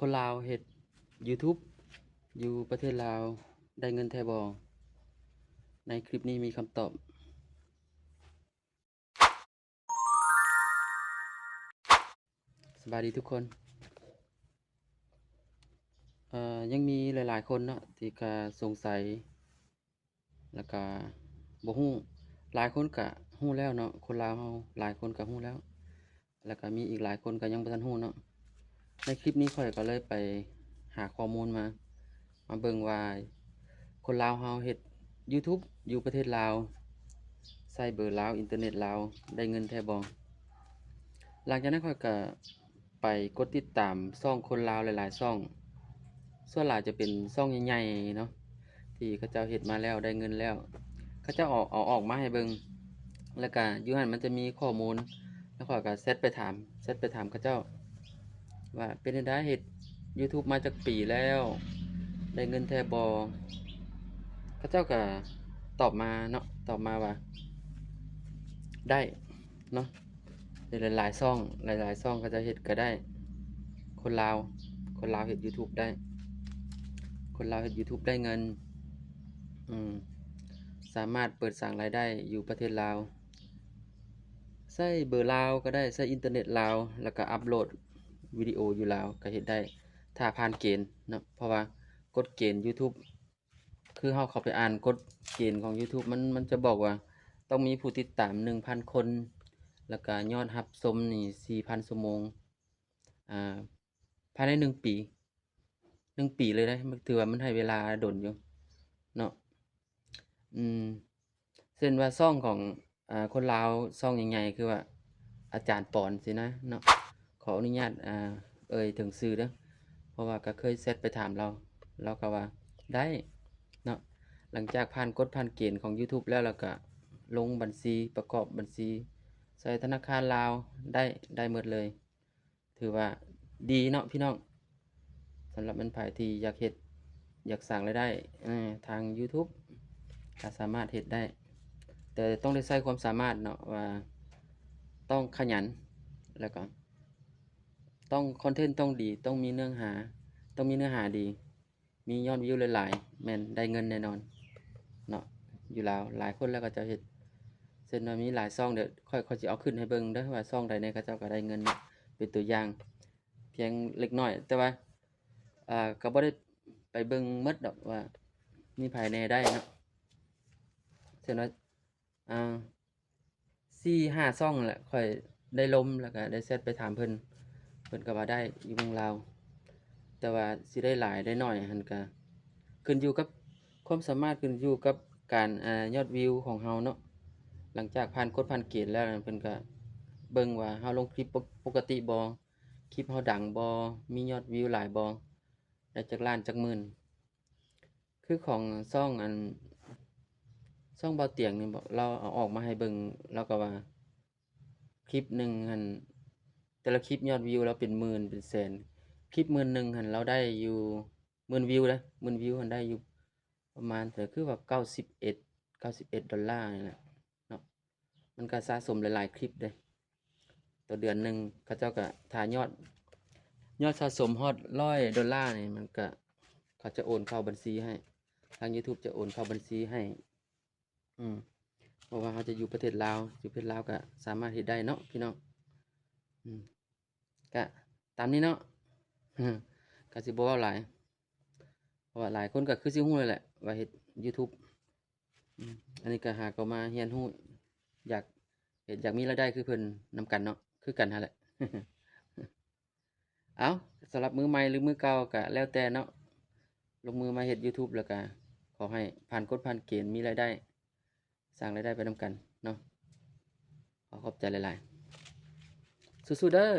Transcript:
ຄົນລາວເຮັດ YouTube ຢູ່ປະເທດລາວໄດ້ເງິນແທ້ບໍ່? ໃນຄລິບນີ້ມີຄຳຕອບ. ສະບາຍດີທຸກຄົນ. ເອີ ຍັງມີຫຼາຍໆຄົນເນາະ ທີ່ກະສົງໄສ ແລ້ວກະບໍ່ຮູ້. ຫຼາຍຄົນກະຮູ້ແລ້ວເນາະ, ຄົນລາວເຮົາຫຼາຍຄົນກະຮູ້ແລ້ວ, ແລ້ວກະມີອີກຫຼາຍຄົນກະຍັງບໍ່ທັນຮູ້ເນາະ. ໃນຄລິບນີ້ຂ້ອຍກໍເລີຍໄປຫາຂໍ້ມູນມາ, ມາເບິ່ງວ່າຄົນລາວເຮົາເຮັດ YouTube ຢູ່ປະເທດລາວ ໃຊ້ເບີລາວ ອິນເຕີເນັດລາວ ໄດ້ເງິນແທ້ບໍ່? ຫຼັງຈາກນັ້ນຂ້ອຍກະ ໄປກົດຕິດຕາມຊ່ອງຄົນລາວຫຼາຍໆຊ່ອງ, ສ່ວນຫຼາຍຈະເປັນຊ່ອງໃຫຍ່ໆເນາະ ທີ່ເຂົາເຈົ້າເຮັດມາແລ້ວໄດ້ເງິນແລ້ວ ເຂົາເຈົ້າເອົາ ເອົາອອກມາໃຫ້ເບິ່ງ. ແລ້ວກະຢູ່ຫັ້ນມັນຈະມີຂໍ້ມູນ, ແລ້ວຂ້ອຍກະແຊັດໄປຖາມ ແຊັດໄປຖາມເຂົາເຈົ້າວ່າ ເປັນຈັ່ງໃດ ເຮັດ YouTube ມາຈັກປີແລ້ວ ໄດ້ເງິນແທ້ບໍ່? ເຂົາເຈົ້າກະຕອບມາເນາະ ຕອບມາວ່າ ໄດ້ ເນາະ ຫຼາຍໆຊ່ອງ ຫຼາຍໆຊ່ອງເຂົາເຈົ້າເຮັດກໍໄດ້. ຄົນລາວ ຄົນລາວເຮັດ YouTube ໄດ້ ຄົນລາວເຮັດ YouTube ໄດ້ເງິນ ອືມ ສາມາດເປີດສ້າງລາຍໄດ້ຢູ່ປະເທດລາວ ໃຊ້ເບີລາວກໍໄດ້ ໃຊ້ອິນເຕີເນັດລາວ ແລ້ວກໍອັບໂຫຼດວິດີໂອຢູ່ລາວກໍເຮັດໄດ້ ຖ້າຜ່ານເກນເນາະ. ເພາະວ່າກົດເກນ YouTube ຄືເຮົາເຂົ້າໄປອ່ານກົດເກນຂອງ YouTube ມັນ ມັນຈະບອກວ່າຕ້ອງມີຜູ້ຕິດຕາມໜຶ່ງພັນຄົນ ແລ້ວກະຍອດຮັບຊົມນີ້ສີ່ພັນຊົ່ວໂມງ ອາ ພາຍໃນໜຶ່ງປີ ໜຶ່ງປີເລີຍເດ້. ມັນຖືວ່າມັນໃຫ້ເວລາດົນຢູ່ເນາະ. ອືມ ເຊັ່ນວ່າຊ່ອງຂອງ ອາ ຄົນລາວຊ່ອງໃຫຍ່ໆ ຄືວ່າອາຈານປອນຊີ້ນະເນາະ, ຂໍອະນຸຍາດ ອາ ເອີ່ຍເຖິງຊື່ເດີ້ ເພາະວ່າກໍເຄີຍແຊັດໄປຖາມລາວ ລາວກໍວ່າໄດ້ເນາະ. ຫຼັງຈາກຜ່ານກົດຜ່ານເກນຂອງ YouTube ແລ້ວ ແລ້ວກໍລົງບັນຊີ ປະກອບບັນຊີ ໃສ່ທະນາຄານລາວ ໄດ້ ໄດ້ໝົດເລີຍ. ຖືວ່າດີເນາະພີ່ນ້ອງ, ສຳລັບແມ່ນໃຜທີ່ຢາກເຮັດ ຢາກສ້າງລາຍໄດ້ ເອີ ທາງ YouTube ກໍສາມາດເຮັດໄດ້ ແຕ່ຕ້ອງໄດ້ໃຊ້ຄວາມສາມາດເນາະ ວ່າຕ້ອງຂະຫຍັນ ແລ້ວກໍຕ້ອງ ຄອນເທັນຕ້ອງດີ ຕ້ອງມີເນື້ອຫາ ຕ້ອງມີເນື້ອຫາດີ ມີຍອດວິວຫຼາຍໆ ແມ່ນໄດ້ເງິນແນ່ນອນເນາະ. ຢູ່ລາວຫຼາຍຄົນແລ້ວເຂົາເຈົ້າເຮັດ ເຊັ່ນວ່າມີຫຼາຍຊ່ອງ ດຽວຂ້ອຍ ຂ້ອຍຊິເອົາຂຶ້ນໃຫ້ເບິ່ງເດີ້ ວ່າຊ່ອງໃດແດ່ເຂົາເຈົ້າກໍໄດ້ເງິນເນາະ ເປັນຕົວຢ່າງພຽງເລັກນ້ອຍ ແຕ່ວ່າ ເອີ ກໍບໍ່ໄດ້ໄປເບິ່ງໝົດດອກວ່າມີໃຜແດ່ໄດ້ເນາະ. ເຊັ່ນວ່າ ອ່າ ສີ່ຫ້າຊ່ອງແຫຼະ ຂ້ອຍໄດ້ລົມ ແລ້ວກໍໄດ້ແຊັດໄປຖາມເພິ່ນ ເພິ່ນກໍວ່າໄດ້ຢູ່ເມືອງລາວ ແຕ່ວ່າຊິໄດ້ຫຼາຍໄດ້ໜ້ອຍຫັ້ນກໍຂຶ້ນຢູ່ກັບຄວາມສາມາດ ຂຶ້ນຢູ່ກັບການ ອາ ຍອດວິວຂອງເຮົາເນາະ. ຫຼັງຈາກຜ່ານກົດຜ່ານເກນແລ້ວ ເພິ່ນກໍເບິ່ງວ່າເຮົາລົງຄລິບປົກ ປົກກະຕິບໍ່ ຄລິບເຮົາດັງບໍ່ ມີຍອດວິວຫຼາຍບໍ່ ໄດ້ຈັກລ້ານຈັກໝື່ນ. ຄືຂອງຊ່ອງ ອັນ ຊ່ອງເບົາຕຽງນີ້ເບາະ ລາວເອົາອອກມາໃຫ້ເບິ່ງ ລາວກໍວ່າຄລິບໜຶ່ງຫັ້ນ ແຕ່ລະຄລິບຍອດວິວລາວເປັນໝື່ນເປັນແສນ, ຄລິບໝື່ນໜຶ່ງຫັ້ນລາວໄດ້ຢູ່ ໝື່ນວິວເດ້ ໝື່ນວິວຫັ້ນໄດ້ຢູ່ປະມານ ກໍຄືວ່າເກົ້າສິບເອັດ ເກົ້າສິບເອັດດອນລານີ້ແຫຼະເນາະ. ມັນກໍສະສົມຫຼາຍໆຄລິບເດ້ ຕໍ່ເດືອນໜຶ່ງ ເຂົາເຈົ້າກໍຖ້າຍອດ ຍອດສະສົມຮອດຮ້ອຍດອນລານີ້ ມັນກໍ ເຂົາຈະໂອນເຂົ້າບັນຊີໃຫ້ ທາງ YouTube ຈະໂອນເຂົ້າບັນຊີໃຫ້. ອືມ ເພາະວ່າເຮົາຈະຢູ່ປະເທດລາວ ຢູ່ປະເທດລາວກໍສາມາດເຮັດໄດ້ເນາະພີ່ນ້ອງ. ອືມ ກະຕາມນີ້ເນາະ ກະຊິບໍ່ເວົ້າຫຼາຍ ເພາະວ່າຫຼາຍຄົນກໍຄືຊິຮູ້ແລ້ວແຫຼະວ່າເຮັດ YouTube. ອືມ ອັນນີ້ກໍຫາກໍມາຮຽນຮູ້ ຢາກເຮັດ ຢາກມີລາຍໄດ້ຄືເພິ່ນນຳກັນເນາະ ຄືກັນຫັ້ນແຫຼະ. ເອົາ ສຳລັບມືໃໝ່ ຫຼື ມືເກົ່າກໍແລ້ວແຕ່ເນາະ ລົງມືມາເຮັດ YouTube ແລ້ວກໍຂໍໃຫ້ຜ່ານກົດຜ່ານເກນ ມີລາຍໄດ້ ສ້າງລາຍໄດ້ໄປນຳກັນເນາະ. ຂໍຂອບໃຈຫຼາຍໆ ສູ້ໆເດີ້.